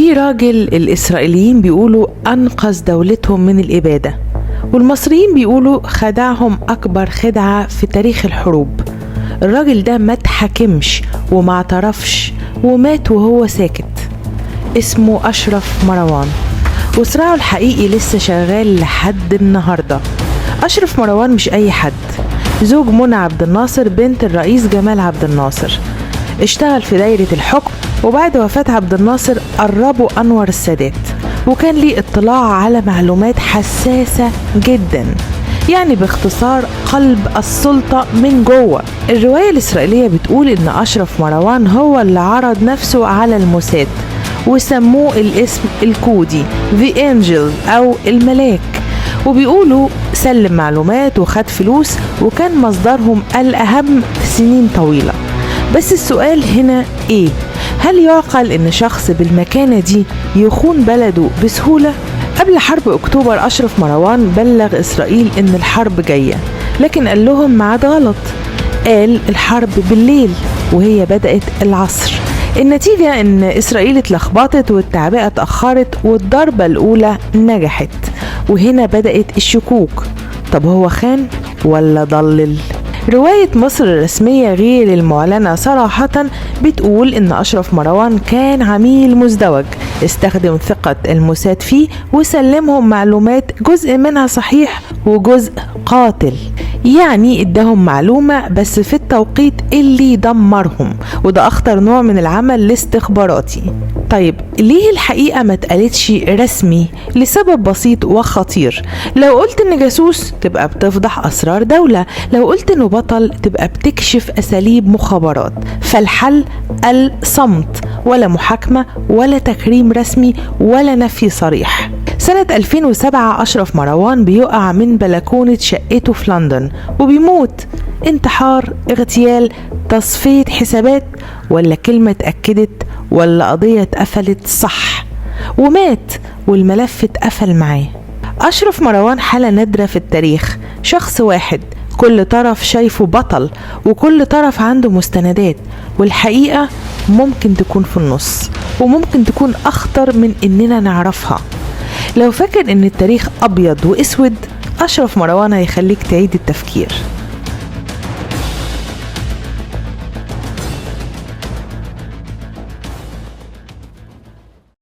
في راجل الإسرائيليين بيقولوا أنقذ دولتهم من الإبادة، والمصريين بيقولوا خدعهم أكبر خدعة في تاريخ الحروب. الراجل ده ما اتحاكمش وما اعترفش ومات وهو ساكت. اسمه أشرف مروان، وصراعه الحقيقي لسه شغال لحد النهاردة. أشرف مروان مش أي حد، زوج منى عبد الناصر بنت الرئيس جمال عبد الناصر. اشتغل في دايرة الحكم، وبعد وفاة عبد الناصر قربوا أنور السادات، وكان ليه اطلاع على معلومات حساسة جدا. يعني باختصار قلب السلطة من جوه. الرواية الإسرائيلية بتقول إن أشرف مروان هو اللي عرض نفسه على الموساد، وسموه الاسم الكودي The Angel أو الملاك، وبيقولوا سلم معلومات وخد فلوس، وكان مصدرهم الأهم سنين طويلة. بس السؤال هنا إيه؟ هل يعقل إن شخص بالمكانة دي يخون بلده بسهولة؟ قبل حرب أكتوبر أشرف مروان بلغ إسرائيل إن الحرب جاية، لكن قال لهم ميعاد غلط. قال الحرب بالليل وهي بدأت العصر. النتيجة إن إسرائيل اتلخبطت والتعبئة اتأخرت والضربة الأولى نجحت، وهنا بدأت الشكوك. طب هو خان ولا ضلل؟ رواية مصر الرسمية غير المعلنة صراحة بتقول إن أشرف مروان كان عميل مزدوج، استخدم ثقة الموساد فيه وسلمهم معلومات جزء منها صحيح وجزء قاتل. يعني اداهم معلومة بس في التوقيت اللي دمرهم، وده أخطر نوع من العمل الاستخباراتي. طيب ليه الحقيقة ما اتقالتش رسمي؟ لسبب بسيط وخطير. لو قلت إن جاسوس تبقى بتفضح أسرار دولة، لو قلت إنه بطل تبقى بتكشف أساليب مخابرات. فالحل الصمت، ولا محاكمة ولا تكريم رسمي ولا نفي صريح. سنة 2007 أشرف مروان بيقع من بلكونة شقته في لندن وبيموت. انتحار، اغتيال، تصفية حسابات، ولا كلمة اتأكدت، ولا قضية اتقفلت صح؟ ومات والملف اتقفل معاه. أشرف مروان حالة نادرة في التاريخ، شخص واحد كل طرف شايفه بطل وكل طرف عنده مستندات، والحقيقة ممكن تكون في النص، وممكن تكون أخطر من إننا نعرفها. لو فاكر إن التاريخ أبيض وأسود، أشرف مروان هيخليك تعيد التفكير.